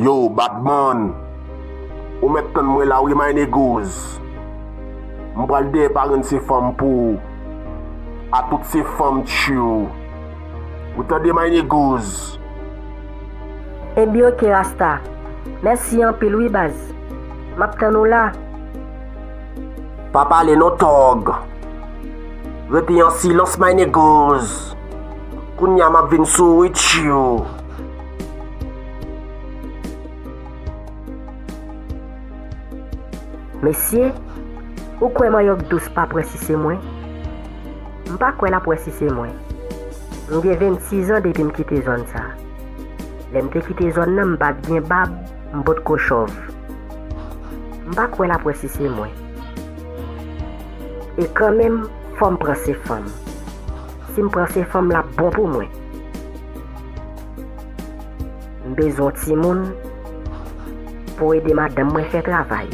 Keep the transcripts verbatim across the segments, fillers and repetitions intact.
Yo, Batman! Ou mèt tann mwen la wi, my niggas. M pral dèyè parenn se fanm pou ou. A tout se fanm tchou. Ou tande, my niggas? Ebyen oke Rasta. Mèsi anpil wi baz. M ap tann ou la. Pa pale non tòg. Rete an silans, my niggas. Kounye a m ap vin sou ou tchou. Mesye, ou kwè manyòk dous p ap wè si se mwen? M pa kwè l ap wè si se mwen. M gen vennsis an depi m kite zòn sa. Lè m te kite zòn nan, m pa t gen bab, m potko chòv. M pa kwè l ap wè si se mwen. E kanmenm, fò m pran se fanm. Si m pran se fanm, l ap bon pou mwen. M bezwen yon timoun pou ede madanm mwen fè travay.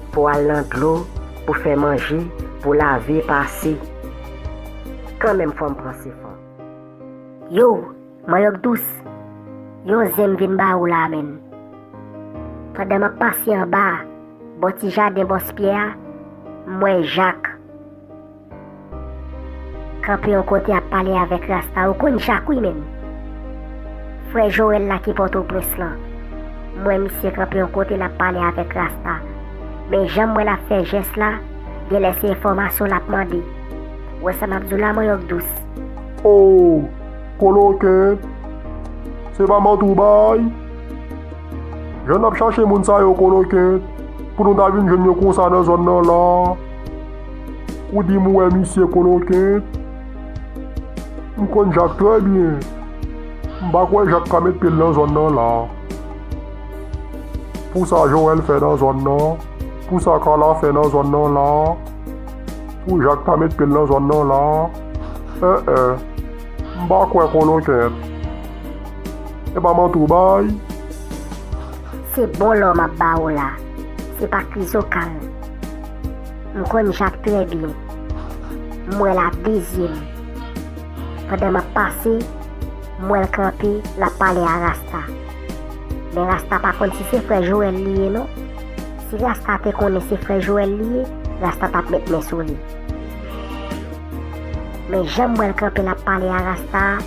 Pou al nan dlo, pou fè manje, pou lave, pase. Kanmenm fò m pran se fanm. Yo, manyòk dous, yon zen m vin ba ou la, menn. Pandan m ap pase anba, bò ti jaden bòs Pyè a, m wè Jak kanpe yon kote ap pale avèk Rasta. Ou konn Jak wi, menn. Frè Joel la ki Pòtoprens lan. M wè misye kanpe yon kote l ap pale avèk Rasta. Men jan m wè l ap fè jès la, genlè se enfòmasyon l ap mande. Ou wè sa m ap di w la, manyòk dous? Oh, Kolokent, se pa manti w bay? Jan n ap chache moun sa yo, Kolokent, pou nou ta vin jwenn yo konsa nan zòn nan la. Ou di m ou wè misye, Kolokent? M konn Jak trè byen. M pa kwè Jak ka met pye l nan zòn nan la. Pou sa Joel fè nan zòn nan, pou sa Kala fè nan zòn nan la, pou Jak ta met pye l nan zòn nan la, en en, m pa kwè, Kolokent. E pa manti w bay? Se bon lò m ap ba ou la, se pa krizokal. M konn Jak trè byen. M wè l ap de zye m. Pandan m ap pase, m wè l kanpe, l ap pale a Rasta. Men Rasta pa konn si se frè Joel li ye non. Si Rasta te konnen se frè Joel li ye, Rasta t ap met men sou li. Men jan m wè l kanpe l ap pale a Rasta a,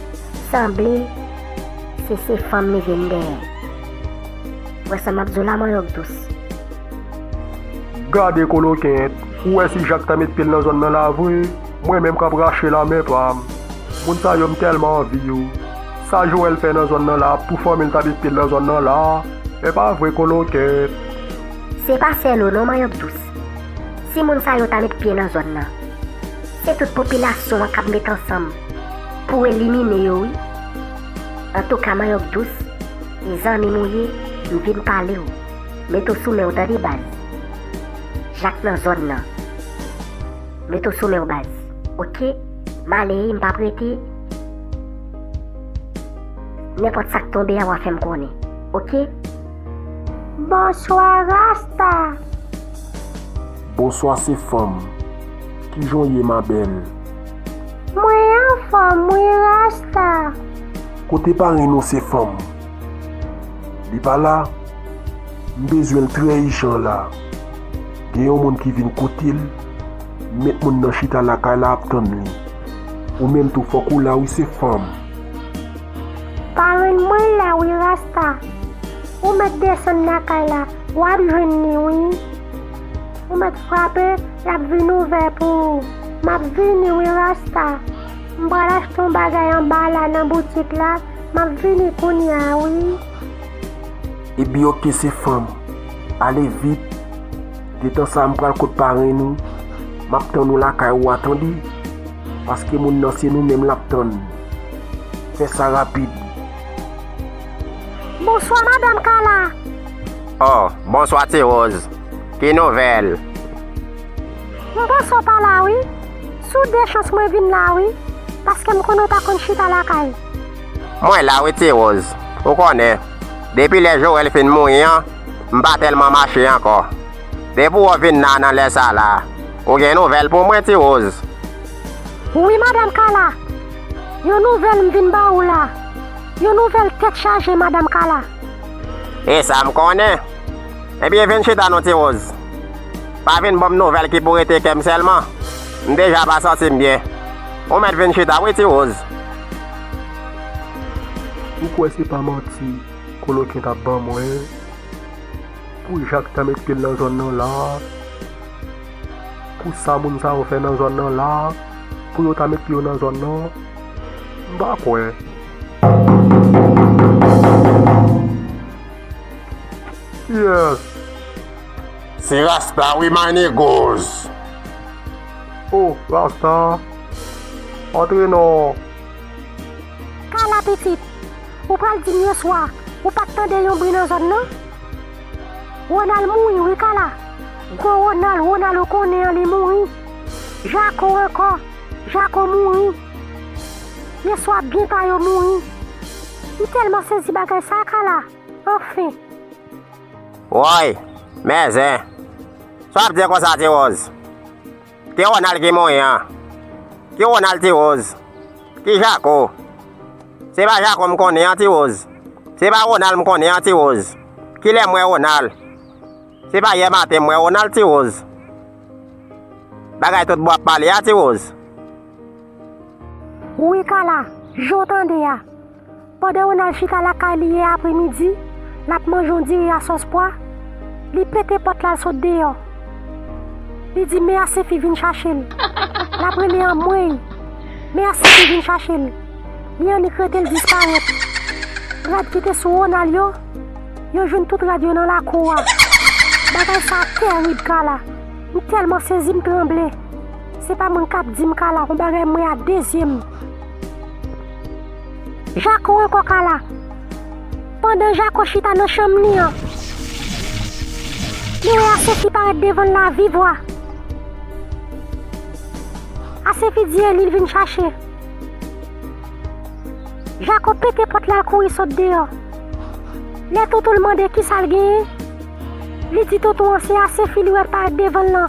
sanble se se fanm li vin dèyè. Wè sa m ap di w la, manyòk dous? Gade Kolokent, ou wè si Jak ta met pye l nan zòn nan la vre, mwen menm k ap rache lanmen pa m. Moun sa yo m tèlman anvi yo. Sa Joel fè nan zòn nan la, pou fanmi l ta met pye l nan zòn nan la, e pa vre Kolokent? Se pa sèl ou non, manyòk dous. Si moun sa yo ta met pye nan zòn nan, se tout popilasyon an k ap met ansanm pou elimine yo wi. Antouka, manyòk dous, e zanmi m ou ye, m vin pale w. Mete w sou men w tande baz. Jak nan zòn nan. Mete w sou men w baz. Oke? M ale wi, m p ap rete. Nenpòt sa k tonbe a w a fè m konnen. Oke? Bonswa Rasta. Bonswa se fanm. Kijan w ye ma belle? Mwen anfòm wi Rasta. Kote parenn ou se fanm? Li pa la? M bezwen l trè ijan la. Gen yon moun ki vin kote l, m met moun nan chita lakay la ap tann li. Ou menm tou fòk ou la wi se fanm. Parenn mwen la wi Rasta. Ou mèt desann lakay la, w ap jwenn li wi. Ou mèt frape, l ap vin ouvè pou ou. M ap vini wi Rasta. M pral achte yon bagay anba la nan boutik la, m ap vini kounye a wi. Ebyen oke se fanm, ale vit. Detan sa a m pral kot parenn ou, m ap tann ou lakay ou a tande. Paske moun nan se nou menm l ap tann. Fè sa rapid. Bonswa madanm Kala. Oh, bonswa Ti Woz. Ki nouvèl? M panse w pa la wi. Si w de chans mwen vin la wi. Paske m konnen w pa konn chita lakay. Mwen la wi Ti Woz. Ou konnen, depi lè Joel fin mouri an, m pa tèlman mache ankò. Depi w vin la nan lè sa la, ou gen nouvèl pou mwen Ti Woz? Wi madanm Kala. Yon nouvèl m vin ba ou la. Yon nouvèl tèt chaje, madanm Kala. E sa m konnen. Ebyen, vin chita non, Ti Woz. Pa vin ban m nouvèl ki pou rete kè m sèlman. M deja pa santi m byen. Ou mèt vin chita, wi, Ti Woz. Ou kwè se pa manti Koloken t ap ban mwen? Pou Jak ta met pye l nan zòn nan la, pou sa moun sa yo fè nan zòn nan la, pou yo ta met pye yo nan zòn nan, m pa kwè. Yes. Se Rasta wi, my niggas. Oh, Rasta. Antre non. Kala pitit, ou pral di m yèswa, ou pa t tande yon bri nan zòn nan? Ronald mouri wi, Kala. Gwo Ronald, Ronald ou konnen an, li mouri. Jako ankò, Jako mouri. Yèswa byen ta yo mouri. M tèlman sezi bagay sa, Kala. Anfen. Woy, men zen. Sa w ap di konsa, Ti Woz? Ki Ronald ki mouri an? Ki Ronald, Ti Woz? Ki Jako? Se pa Jako m konnen an, Ti Woz. Se pa Ronald m konnen an, Ti Woz. Kilè m wè Ronald? Se pa yè maten m wè Ronald, Ti Woz. Bagay tout bon w ap pale a, Ti Woz. Wi, Kala, jan w tande a. Pandan Ronald chita lakay li yè apremidi, l ap manje yon diri a sòs pwa, li pete pòt la, l sot deyò. Li di, "Men Asefi vin chache l." L ap rele anmwey, "Men Asefi vin chache l." Li annik rete, l disparèt. Rad ki te sou Ronald yo, yo jwenn tout rad yo nan lakou a. Bagay sa a tèrib, Kala. M tèlman sezi, m tranble. Se pa mwen k ap di m, Kala, yon bagay m wè a de zye m. Jako ankò, Kala. Pandan Jako chita nan chanm li an, li wè Asefi parèt devan l la vivwa. Asefi di e li l vin chache. Jako pete pòt la, l kouri sot deyò. Lè tonton l mande kisa l genyen, li di tonton an se Asefi li wè parèt devan l lan.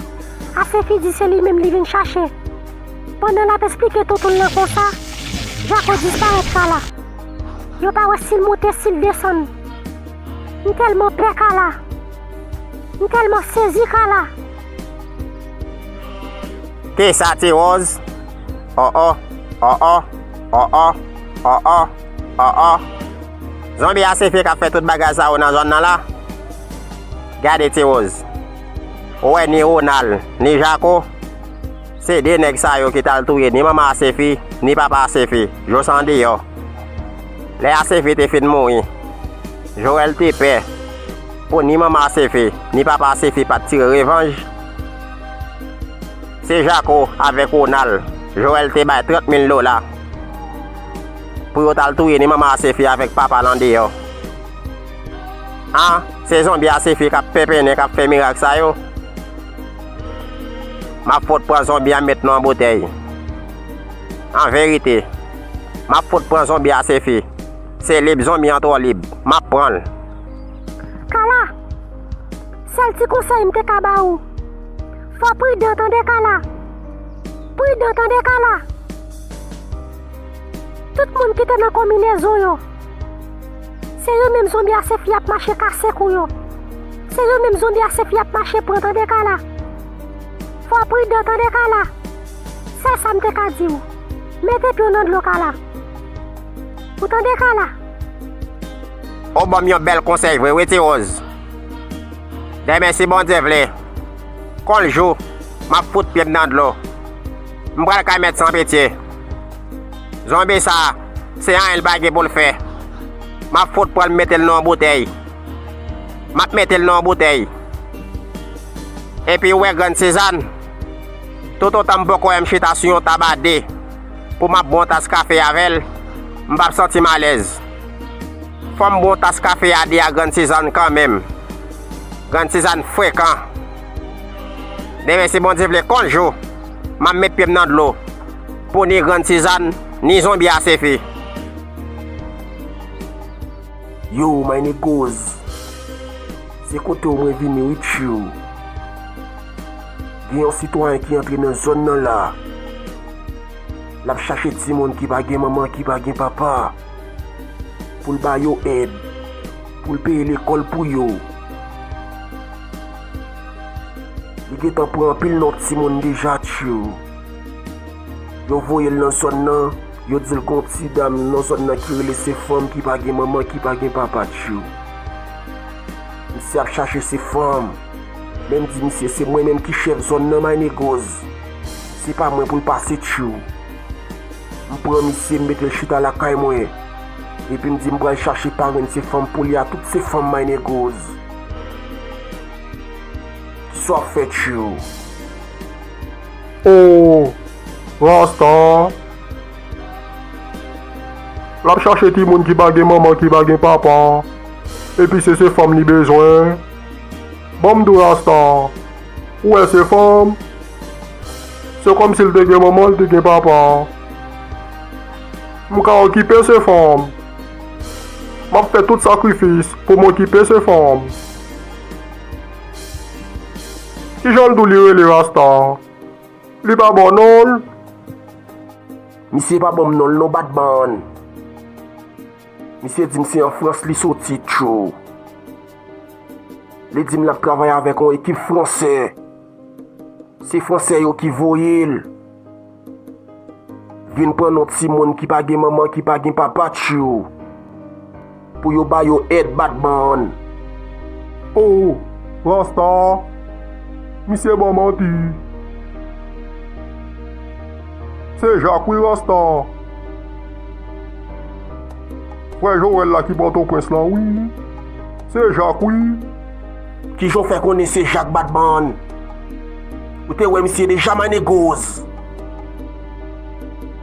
Asefi di se li menm li vin chache. Pandan l ap esplike tonton l lan konsa, Jako disparèt, Kala. Yo pa wè si l monte, si l desann. M tèlman pè, Kala. M tèlman sezi, Kala. Kisa, Ti Woz? Oh, oh, oh, oh, oh, oh, oh, oh, oh. Zonbi Asefi k ap fè tout bagay sa yo nan zòn nan la. Gade, Ti Woz. Ou wè ni Ronald, ni Jako. Se de nèg sa yo ki t al touye ni manman Asefi, ni papa Asefi, jous andeyò. Lè Asefi te fin mouri, Joel te pè pou ni manman Asefi, ni papa Asefi pa t tire revanj. Se Jako avèk Ronald, Joel te bay trant mil dola pou yo t al touye ni manman Asefi avèk papa l andeyò. An, se zonbi Asefi k ap penpennen k ap fè mirak sa yo. M ap fout pran zonbi a, m met nan yon boutèy. An verite, m ap fout pran zonbi Asefi. Se lib, zonbi an twò lib. M ap pran l. Kala, sèl ti konsèy m te ka ba ou, fò w pridan, tande, Kala. Pridan, tande, Kala. Tout moun ki te nan konminezon yo, se yo menm zonbi Asefi ap mache kase kou yo. Se yo menm zonbi Asefi ap mache pran, tande, Kala. Fò w pridan, tande, Kala. Sèl sa m te ka di w. Mete pye w nan dlo, Kala. Ou tande, Kala? Ou ban m yon bèl konsèy vre wi, Ti Woz. Demen, si Bondye vle, konn jou, m ap fout pye m nan dlo. M pral kay mèt Sanpitye. Zonbi sa a, se anyen l pa gen pou l fè. M ap fout pran l, m mete l nan yon boutèy. M ap mete l nan yon boutèy. Epi ou wè Grann Sizàn, toutotan m poko wè m chita sou yon tab a de pou m ap bwè yon tas kafe avè l, m p ap santi m alèz. Fò m bwè yon tas kafe a de a Grann Sizàn kanmenm. Grann Sizàn frekan. Demen, si Bondye vle, konn jou, m ap met pye m nan dlo pou ni Grann Sizàn, ni zonbi Asefi. Yo, my niggas. Se kote w mwen vini wi, tjou. Gen yon sitwayen ki antre nan zòn nan la. L ap chache timoun ki pa gen manman, ki pa gen papa. pou l ba yo èd, pou l peye lekòl pou yo. Li gentan pran anpil non timoun deja, tchou. Yo voye l nan zòn nan, yo di l gon ti dam nan zòn nan ki rele Sefanm ki pa gen manman, ki pa gen papa, tchou. Misye ap chache Sefanm. Men m di misye, se mwen menm ki chèf zòn nan, my niggas. Se pa mwen pou l pase, tchou. M pran misye, m mete l chita lakay mwen. Epi m di m pral chache parenn Sefanm pou li a, tout Sefanm, my niggas. Kisa w ap fè, tchou? Oh, Rasta. L ap chache timoun ki pa gen manman, ki pa gen papa. Epi se Sefanm li bezwen. Ban m di w, Rasta, ou wè Sefanm? Se kòmsi l te gen manman, l te gen papa. M ka okipe Sefanm. M ap fè tout sakrifis pou m okipe Sefanm. Kijan l di w li rele, Rasta? Li pa ba w non l? Misye pa ban m non l non, Batman. Misye di m se an Frans li soti, tchou. Li di m l ap travay avèk yon ekip fransè. Se fransè yo ki voye l vin pran non timoun ki pa gen manman, ki pa gen papa, tchou, pou yo ba yo èd, Batman. Oh, Rasta, misye ban manti. Se Jak wi, Rasta. Frè Joel la ki Pòtoprens lan wi. Se Jak wi. Kijan w fè konnen se Jak, Batman? Ou te wè misye deja, my niggas?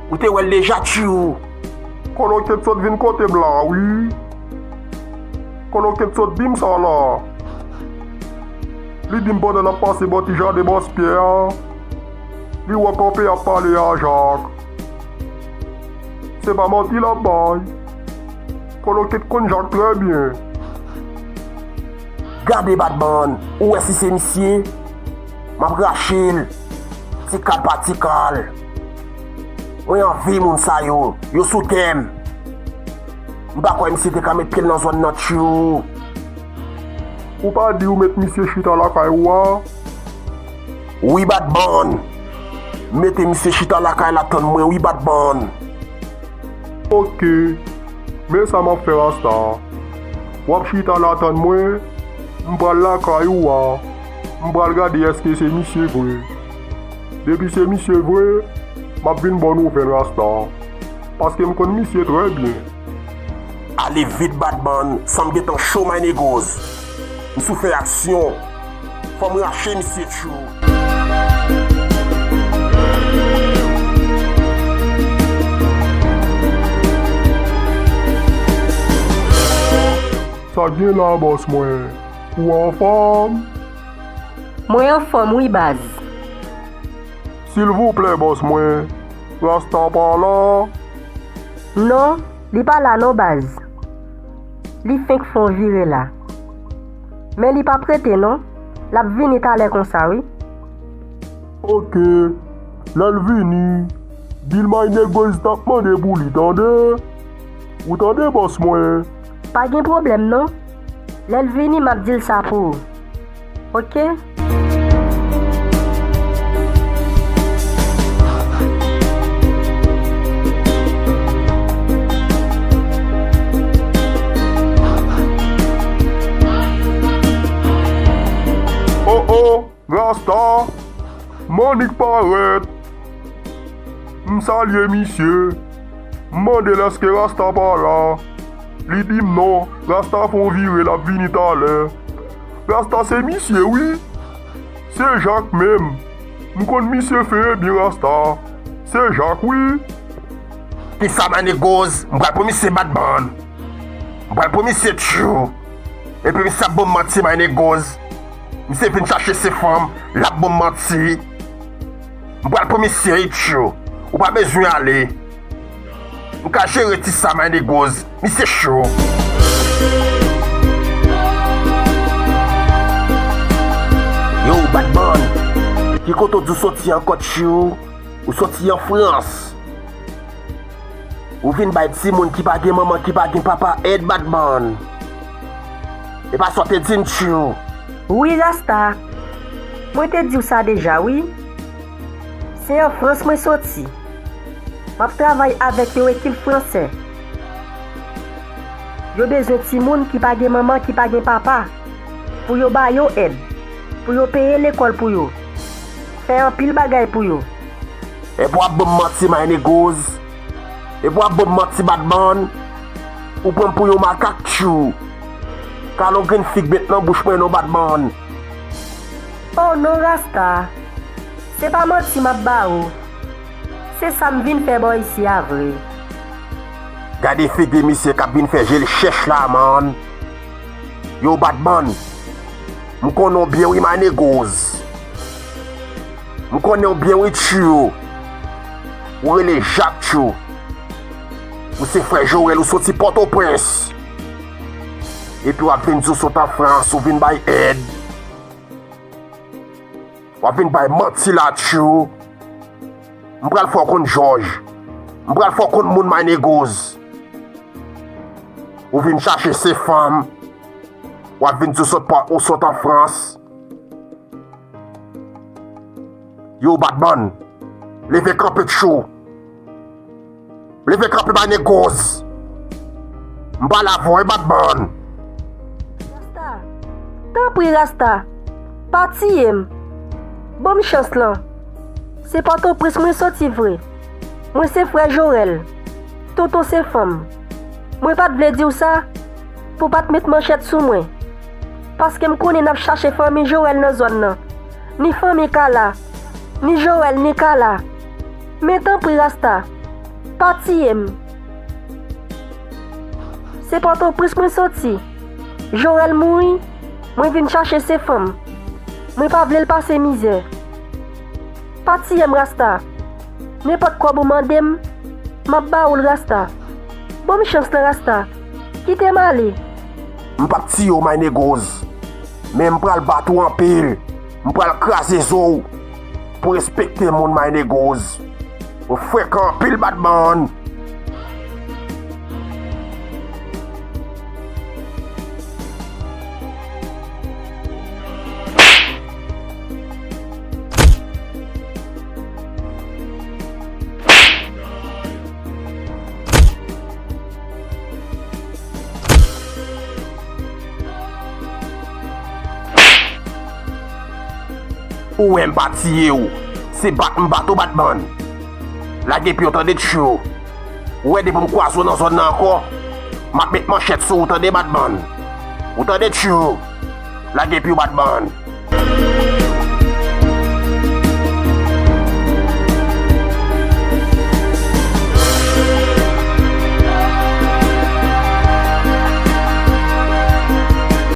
Ou te wè l deja, tchou? Koloket sot vin kote m la wi. Koloket sot di m sa la. Li di m pandan n ap pase bò ti jaden Bòs Pyè a, li wè kanpe ap pale a Jak. Se pa manti l ap bay. Koloket konn Jak trè byen. Gade, Batman, ou wè si se misye, m ap rache l ti kal pa ti kal. Mwen anvi moun sa yo, yo sou tè m. M pa kwè misye te ka met pye l nan zòn nan, tchou. Ou pa di ou met misye chita lakay ou a? Wi, Batman. Mete misye chita lakay la tann mwen, wi, Batman. Oke. Men sa m ap fè, Rasta. W ap chita la tann mwen, m pral lakay ou a. M pral gade èske se misye vre. Depi se misye vre, m ap vin ba w nouvèl, Rasta. Paske m konn misye trè byen. Ale vit, Batman, san m gentan cho, my niggas. M sou fè aksyon. Fò m rache misye, tchou. Sa k gen la, bòs mwen? Ou anfòm? Mwen anfòm wi, baz. Silvouplè, bòs mwen, Rasta pa la? Non, li pa la non, baz. Li fenk fè yon vire la. Men li p ap rete non, l ap vini talè konsa wi. Oke, lè l vini, di l my niggas t ap mande pou li, tande? Ou tande, bòs mwen? Pa gen pwoblèm non. Lè l vini, m ap di l sa pou ou. Oke? Oh, oh! Rasta, Manik parèt. M salye misye. M mande l èske Rasta pa la. Li di m non, Rasta fè yon vire, l ap vini talè. Rasta se misye wi. Se Jak menm. M konn misye fè byen, Rasta. Se Jak wi. Kisa, my niggas? M pral pran misye, Batman. M pral pran misye, tchou. Epi misye ap ban m manti, my niggas. Misye vin chache se fanm, l ap ban m manti. M pral pran misye, tchou. Ou pa bezwen ale. M ka jere ti sa, my niggas. Misye cho. Yo, Batman, ki kote w di w soti ankò, tchou? Ou soti an Frans. Ou vin bay timoun ki pa gen manman, ki pa gen papa èd, Batman. E pa sa w te di m, Tchou. Wi, Rasta. Mwen te di w sa deja, wi. Se an Frans mwen soti. M ap travay avèk yon ekip fransè. Yo bezwen timoun ki pa gen manman, ki pa gen papa, pou yo ba yo èd, pou yo peye lekòl pou yo, fè anpil bagay pou yo. Epi w ap ban m manti, My Negoz. Epi w ap ban m manti, Batman. Ou pran m pou yon makak, Tchou. Kale yon grenn fig met nan bouch mwen non, Batman. Oh non, Rasta. Se pa manti m ap ba ou. Se sa m vin fè bò isi a vre. Gade figi misye k ap vin fè je l chèch la, man. Yo, Batman. M konnen w byen wi, My Negoz. M konnen w byen wi, Tchou. Ou rele Jak, Tchou. Ou se frè Jorèl, ou soti Pòtoprens. Epi w ap vin di w sot an Frans, ou vin bay èd. W ap vin bay manti la, Tchou. M pral fè w konn Jòj. M pral fè w konn moun, My Negoz. Ou vin chache se fanm. W ap vin di w sot pa, ou sot an Frans. Yo, Batman, leve kanpe, Tchou. Leve kanpe, My Negoz. M pale avè w, Batman. Rasta, tanpri, Rasta, pa tiye m. Ban m chans lan. Se Pòtoprens mwen soti vre. Mwen se frè Jorèl. Tonton se fanm. Mwen pa t vle di w sa pou w pa t met manchèt sou mwen. Paske m konnen n ap chache fanmi Jorèl nan zòn nan. Ni fanmi Kala, ni Jorèl, ni Kala. Men tanpri, Rasta, pa tiye m. Se Pòtoprens mwen soti. Jorèl mouri, mwen vin chache se fanm. Mwen pa vle l pase mizè. Pa tiye m, Rasta. Nenpòt kòb ou mande m, m ap ba ou l, Rasta. Ban m chans lan, Rasta. Kite m ale. M p ap tiye w, My Negoz. Men m pral bat ou anpil. M pral kraze zo w. Pou respekte moun, My Negoz. Ou frekan anpil, Batman. Ou wè m pa tiye w. Se bat m bat ou, Batman. Lage pye w, tande, Tchou. Ou wè depi m kwaze w nan zòn nan ankò, m ap met manchèt sou ou, tande, Batman. Ou tande, Tchou. Lage pye w, Batman.